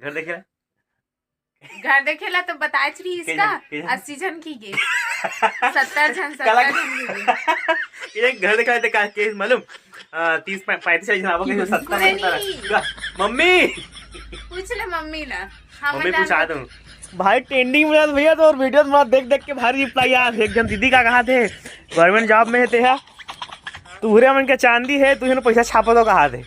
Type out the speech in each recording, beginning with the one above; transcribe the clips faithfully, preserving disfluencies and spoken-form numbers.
घर देखे ला? घर देखे ला तो बताए रही के इसका। झन, के झन? अस्सी झन की गे। सत्तर झन, काला सत्तर झन की गे। ये घर देखे ला तो का, के मालूम? आ, तीस पै-, पैंतीस चालीस झन आबो के, सत्तर नहीं। झन का। मम्मी! पूछ ले मम्मी ला। हाँ, मम्मी मैं पूछा जान दूँ। भाई trending में भैया तो और video में देख देख के भारी reply आ। एक झन दीदी का कहा थे, government job में हे ते हा, तुहरे मन के चांदी हे, तुहरे पैसा छापो तो कहा थे।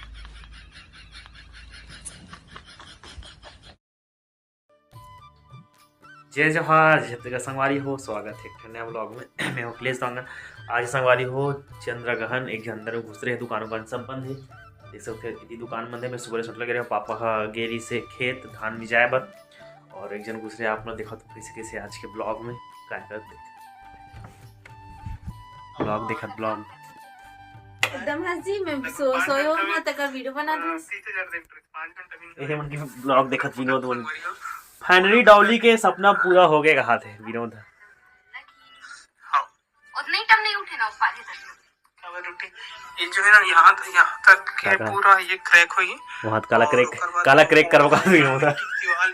जय जोहार, जय छत्तीसगढ़ संगवारी हो, स्वागत हे एक ठन नया vlog में। मैं हूँ अखिलेश डांगर। आज संगवारी हो चंद्रग्रहण, एक झन अंदर घुसरे हे, दुकान उकान सब बंद हे। देख सकते हो कितनी दुकान बंद हे। मैं सुबह सुबह लगे रहे, पापा ह गेरी से खेत धान मिजाए बर, और एक झन घुसरे। आप लोग देखो तो कैसे कैसे आज के vlog में का करते vlog देखत vlog। एकदम हंसी में सो-, सोयो हूँ, तकर video बना दो। ये मन के vlog देखत विनोद मन। Finally डॉली के सपना पूरा हो गया कहा थे विनोद। उतने ही टम नहीं उठे ना, उठा दे। ये जो है ना, यहाँ तक, यहाँ तक के क्या कहा? पूरा ये crack हुई। वहाँ काला और crack, ओकर बाद काला crack करवा का विनोद। दीवाल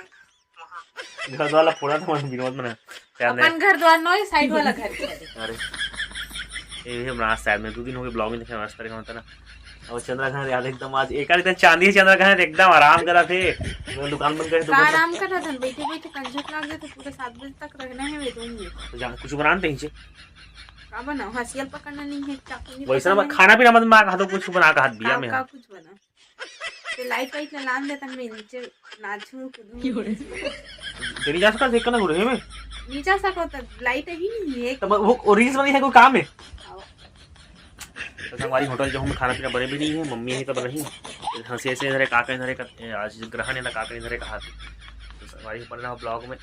घर वाला फोड़ा था मन विनोद मन। क्या अपन घर द्वार नो, side वाला घर के। अरे, ये भी हम रात side में दो दिन हो गए vlog में देखे, मस्त तरीका होता ना। और चंद्रग्रहण यार एकदम आज एक आध दिन चांदी हे, चंद्रग्रहण एकदम आराम करा थे। मैं दुकान बंद करे तो का बंद। आराम करा था, बैठे बैठे कंजक लाग गए तो पूरे सात बजे तक रहना है वे रूम में। तो जा, कुछ बनान ते नीचे। का बनाओ? हंसियल पकड़ना नहीं है, चाकू नहीं वैसे ना पकड़ना है। खाना पीना मत मार, कहा तो कुछ बना, कहा बिया का, में का है। कुछ बना? ते light वाइट ला लान देता, मैं नीचे नाचूं, कूदूं। तेरी जा सकत देख ना गुरु में। नीचे सको तो light ही नहीं है। तब वो, वो reels बनी है, कोई काम है? आओ। तो संगवारी होटल जो हम खाना पीना बने भी नहीं है, मम्मी ही तो बनाही। हंसी हंसी इधर का, का इधर का, आज ग्रहण है ना, का, का इधर का हाथ। तो संगवारी बन रहा vlog में।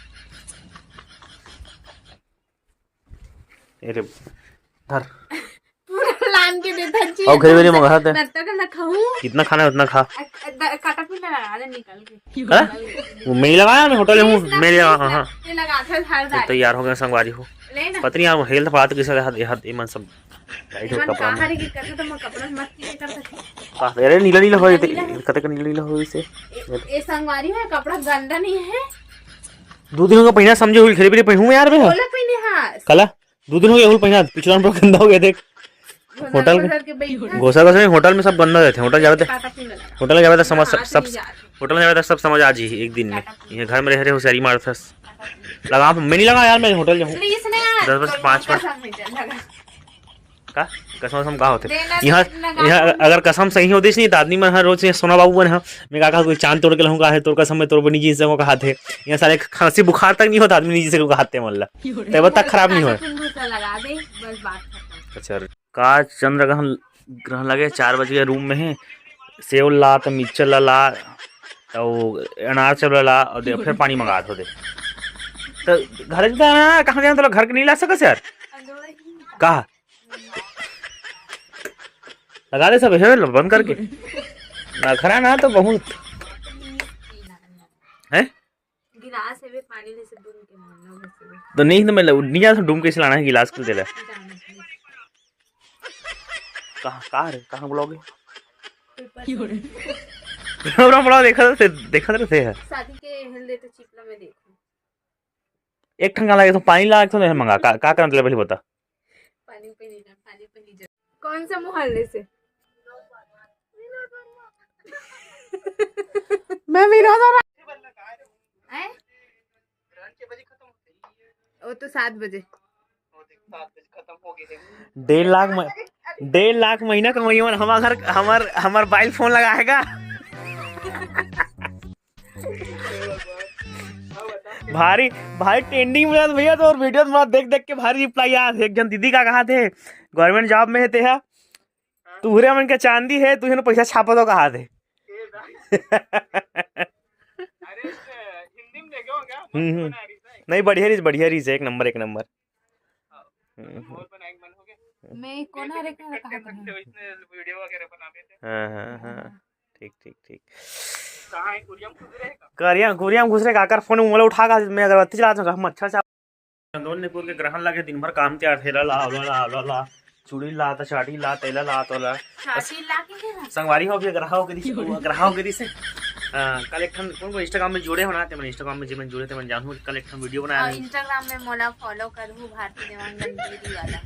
अरे धर। पूरा लान के देता जी। और घर में मंगा था। मैं तो ना खाऊं। कितना खाना है उतना खा। अ-, अ-, द-, काटा पीना लगा दे निकाल के। का? वो मैं ही लगाया, मैं होटल में हूँ, please ना, मैं ही please लगा, ना। हाँ। ये लगा था झाड़ तो डाल। तैयार हो गए संगवारी हो। ले ना। पता नहीं यार, health बात कैसा हाथ, हाथ ये मन सब tight हो एमन कपड़ा कहाँ में। रे गिर करके तो मैं कपड़ा मत के कर सकती। का, अरे नीला नीला हो नीला नीला है। कते का नीला नीला हो इसे। ए, ए संगवारी है, कपड़ा गंदा नहीं है। दो दिन का पहना समझे हुई, खरीबी पहनूं यार मैं। बोला पहने हाँ। कला दो दिन हो गए, हुल पहिना, पिछला नंबर गंदा हो गया, देख। घोसर होटल घोसर के बैठा। घोसर घोसर नहीं, होटल में सब गंदा रहते हैं, होटल जावे तो, काटा पीने लगा। होटल में जावे तो समझ, हाँ, सब, सब, नहीं जा रहे। होटल में जावे तो सब समझ आ जी एक दिन में। काटा पीने। ये घर में रह रहे हो, सारी मारथस। काटा पीने। लगा, मैं नहीं लगा यार, मैं होटल जाऊँ। Please ना यार, दस बजे, तो पाँच मिनट। कसम नहीं चल लगा। का? कसम, कसम का होते? देना यहाँ, तो लगा यहाँ दो। अगर कसम सही होती नहीं, तो आदमी मन हर रोज ये सोना बाबू मन ह, मैं का कहा, कोई चांद तोड़ के लाऊं का है, तोर कसम मैं तोर बर नहीं जी सकूं कहा थे। यहाँ साले खांसी बुखार तक नहीं होता, आदमी नहीं जी सकूं कहा थे, मतलब। तबीयत तक खराब नहीं होय। काटा पीने लगा दे, बस बात खत्म। अच्छा, का चंद्र ग्रहण, ग्रहण लगे, चार बज गए, रूम में है, सेव ला, तो मिक्सचर ला, ला, तो अनार चप ला, और दे, फिर पानी मंगा दो दे। तो घर जाना, कहाँ जाना, तो घर के नहीं ला सकस यार? कहा? लगा दे सब, हे लो, बंद करके। नखरा ना तो बहुत। हैं? गिलास है, वे पानी ले से डूम के मारना, वैसे भी। तो नहीं, तो मैं ल-, नहीं जानता, डूम कैसे लाना है गिलास को, दे ले। जाना है। कहाँ, कहाँ रे, कहाँ ब्लॉग है? पेपर। बड़ा, बड़ा देखा था, देखा था, है। शादी के हिल दे तो चिपला में देखो। एक ठन गाना लगे तो पानी ला, एक ठन मंगा, का, का, का मतलब है, बता। पानी पे नहीं जा, पानी पे नहीं जा। कौन से मोहल्ले से? मैं विनोद हो रहा। हैं? वो तो सात बजे। डेढ़ लाख म-, डेढ़ लाख महीना कमाई, हमर, हमर घर, हमर, हमर बाइल फोन लगाएगा। भारी, भारी ट्रेंडिंग में भैया, तो और वीडियो में देख देख के भारी रिप्लाई आ। एक जन दीदी का कहा थे, गवर्नमेंट जॉब में है ते हा, तुहरे मन के चांदी है, तुहरे पैसा छापो तो कहा थे। हम्म, हम्म। नहीं, बढ़िया रहीस, बढ़िया रहीस, एक नंबर, एक नंबर। हम्म, हम्म। मैं कोना रे का कहा था? हाँ, हाँ, हाँ। ठीक, ठीक, ठीक। कहाँ है? कुरिया में घुस रहे का? कुरिया में घुस रहे का? काकर फोन मोला उठा का, मैं अगरबत्ती जलात हूँ, मच्छर से। चंदौलीपुर के ग्रहण लगे, दिन भर काम के ठेला ला, ओला ला, ओला ला, चूड़ी ला, त चाटी ला, तेला ला, तोला। चाटी ला के है ना? संगवारी हो भी ग्रहा हो गई, ग्रहा हो गई से। कल एक ठन कोन कोन Instagram में जुड़े हो ना, ते मन Instagram में जेमन जुड़े ते मन जानहू, कल एक ठन वीडियो बनाए रहेन। Instagram में मोला follow करहू, भारती देवांगन दीदी वाला।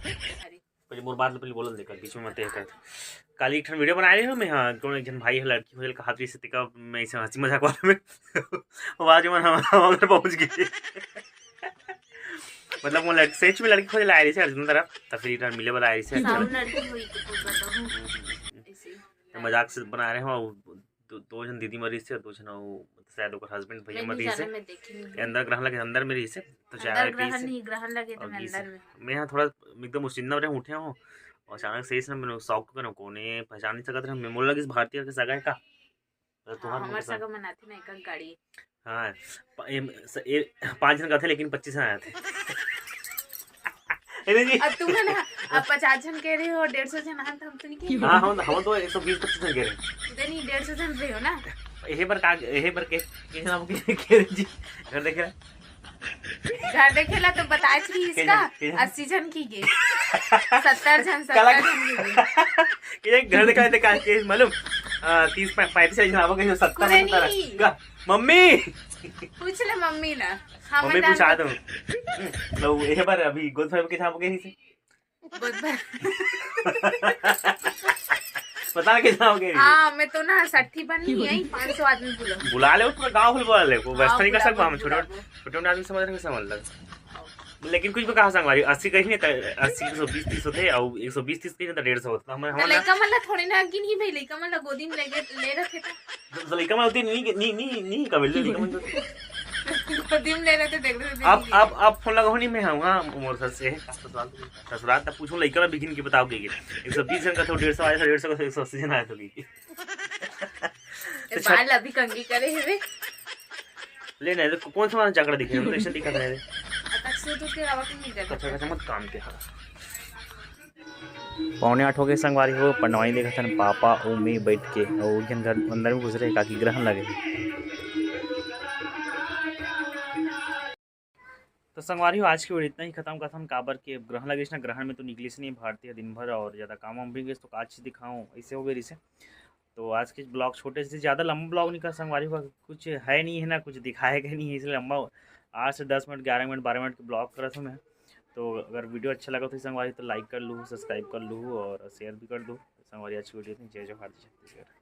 पहले मोर बात ल पहले बोलन दे, कल बीच में मत कर। कल एक ठन वीडियो बनाए रहेन मैं, हाँ, कोन एक झन भाई ह लड़की हो कहात रहिस हे, तेकर मैं ऐसे हंसी मजाक वाला में वो आज मन हम, हम अगर पहुंच गए। मतलब वो लड़की, सच में लड़की खोजे ला आए रहिस हे अर्जुन तरफ, त फिर इधर मिले वाला आए रहिस हे। साउंड लड़की हुई तो कुछ बताऊं। ऐसे ही। तो मजाक से बना रहे हो, दो, दो झन दीदी मर रहिस हे, दो झन वो शायद ओकर husband भैया मैं मर नहीं रहिस हे। जाने, मैं देखे नहीं ये हूँ। अंदर ग्रहण लगे, अंदर में रहिस हे, तो अंदर जाए ग्रहण रहिस हे। नहीं, ग्रहण लगे तो और मैं गिस अंदर हे। में। मैं यहाँ थोड़ा एकदम उसिन्ना रहे उठे हो, और अचानक से इसने मैंने शौक तो करो कोने पहचान नहीं सकत रहे, मैं मोला लगिस भारतीय के सगा है का। अरे हाँ, तुहार हमार मुंह के साथ। सगा मनाथे ना एक गाड़ी। हाँ, प-, एम, स-, ए, पाँच झन कथे लेकिन पच्चीस झन आथे। अरे जी। अब तुम है ना, अब पचास झन कह रहे हो, डेढ़ सौ झन आन, तो हम तो नहीं कह रहे। हाँ, हम, हम तो एक सौ बीस पच्चीस झन कह रहे हैं। उतनी डेढ़ सौ झन रहे हो ना। यही पर का, यही पर के, के नाम के, के जी, घर देखे ना? घर देखे ला तो बताए छी के इसका, झन, के झन? अस्सी झन की गे। सत्तर झन, काला सत्तर झन की गे। के घर देखा है, देखा है, के मालूम? आ, तीस पै-, पैंतीस झन आबो के सत्तर कुरे झन तारा। नहीं। का? मम्मी! पूछ ले मम्मी ना। हाँ, मम्मी मैं पूछा डाल दो। हम्म, तो ये बार अभी गोद भर के छाप गई से। गोद भर। पता ना कितना हो गया ये। हाँ, मैं तो ना साठी बन नहीं आई, पाँच सौ आदमी बुला। बुला ले, पूरा गांव भर बुला ले, वो हाँ, वैसा नहीं कर बुलाबो, सकता हम, छोटे, बुलाबो। छोटे मोटे आदमी समझ नहीं समझ लग। लेकिन कुछ भी कहा संगवारी, अस्सी कहीं नहीं, अस्सी एक सौ बीस तीस होते, और एक सौ बीस तीस कहीं नहीं तो डेढ़ सौ होता। हम, तो हम ना लइका मन ला थोड़ी ना गिनही भाई, लइका मन ला गोदी में लेके, ले रखे थे। तो, तो लइका मन होती नहीं, नहीं, नहीं, नहीं कबीले लइका मन तो। गोदी में ले रहे थे, देख रहे थे, अब, नहीं। अब, अब फोन लगा होनी मैं हूँ, हाँ, मोर सर से, ससुराल, ससुराल तब पूछूं लइका ला बिगिन के बताओ के, एक सौ बीस जन का तो डेढ़ सौ आया था, डेढ़ सौ का एक सौ अस्सी जन आया था। ए, तो छठ- बाल अभी कंघी करे हेवे। ले ना, तो कौन सा वाला जाकड़ा दिखे? हम तो ऐसे दिखा रहे हैं। अतक सूट उठ के रवा के नहीं करते। कच्चा, कच्चा मत काम के, हाँ। पौने आठ हो गए संगवारी हो, पनवाई देखत हन पापा अउ मैं बैठ के, अउ एक झन घर अंदर में घुस रहे, काकी ग्रहण लगे। तो संगवारी हो, आज की वीडियो इतना ही खत्म करथन, काबर के अब ग्रहण लगिस ना, ग्रहण में तो निकलिस नहीं भारतीय दिन भर, और ज़्यादा काम वाम भी गिस, तो का चीज़ दिखाऊँ, ऐसे हो गए रिसे। तो आज के ब्लॉग छोटे से, ज़्यादा लंबा ब्लॉग नहीं कर संगवारी हो, कुछ है नहीं है ना, कुछ दिखाए के नहीं है, इसलिए लंबा आठ से दस मिनट, ग्यारह मिनट, बारह मिनट के ब्लॉग करत हूँ मैं। तो अगर वीडियो अच्छा लगा तो संगवारी तो लाइक कर लू, सब्सक्राइब कर लू और शेयर भी कर दू। संगवारी आज की वीडियो इतनी, जय जोहार, जय छत्तीसगढ़।